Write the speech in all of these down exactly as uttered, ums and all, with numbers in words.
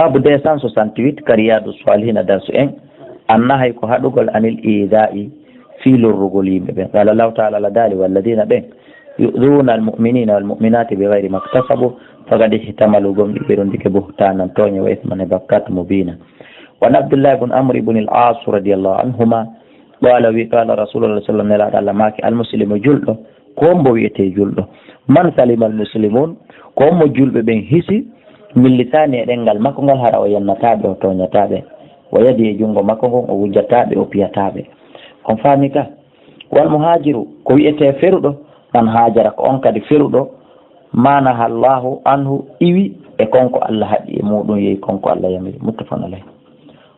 Babu deux cent soixante-huit ka Riyadu Salihina darsu en, annahay ko haɗugol anil ida'i fii lorrugol yimɓe ɓen. Qala Allahu ta'ala, Allah daali, walladina ɓen yu'dhuna al-mu'minina wal mu'minati bi ghayri maktasabu faqad ihtamalu, gomɗi ɓe rondike buhtanan tooñe wa isman e bakkat mubina. Wa an Abdullah ibn Amr ibn al-As radiyallahu anhuma qala wi qala Rasulullah sallallahu alaihi wasallam, nelaɗo Allah maaki, al muslimu julɗo ko hombo wi'ete julɗo? Man salima al muslimun, ko hombo julɓe ɓen hisi, min lisani e ɗengal makko ngal, hara o yannataɓe, o tooñataɓe, wa yadi e junngo makko ngon, o wujjataɓe, o piyataɓe. On faami ka? Wal muhajiru, ko wi'ete feruɗo, man hajara, ko on kadi feruɗo, ma naha Allahu anhu, iwi e kon ko Allah haɗi e muɗum, yehi kon ko Allah yamiri. Muttafaqun alayh.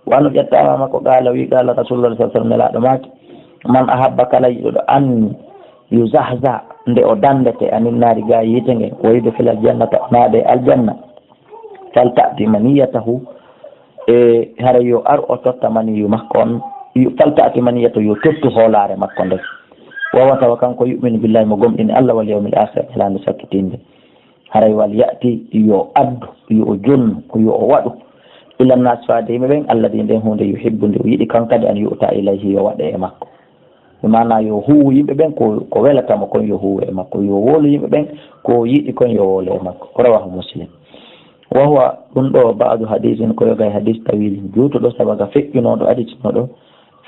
Wa anu ƴettaama makko, qala wi qala Rasulullah sallallahu alaihi wasallam, nelaɗo maaki, man ahabba, kala yiɗuɗo, an yuzahza, nde o dandete, anin naari, ga yiite ngen, wa yudkhila aljannata, o naade aljanna, falta'ti maniyatahu, e haray yo ar o totta maniyu makko on, yu- falta'ti maniyatahu, yo tottu hoolaare makko nden. Wa huwa, tawa kanko, yu'minu billahi, mo gomɗini Allah, wal yawmil akhir, ñalaande sakkitinde. Haray wal ya'ti, yo addu, yo o jonnu, yo o waɗu, ila nnaasi, faade yimɓe ɓen, alladhi, nden huunde, yuhibbu, nde o yiɗi, kan kadi, an yu'ta ilayhi, yo waɗe e makko. Bi maana yo huuwu yimɓe ɓen ko, ko welata mo kon, yo huuwu e makko, yo woolu yimɓe ɓen ko o yiɗi kon, yo woolu e makko. Rawahu Muslim. Wa huwa, ɗum ɗo, ba'du hadisin, ko yoga e hadis tawilin juutuɗo, sabaga feƴƴunooɗo, aditinooɗo,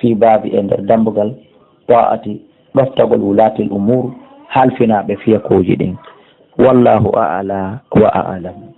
fi baabi, e nder dambugal, ta'ati, ɗoftagol, wulaatil umuur, halfinaaɓe fiyakuuji ɗin. Wallahu a'la wa a'lam.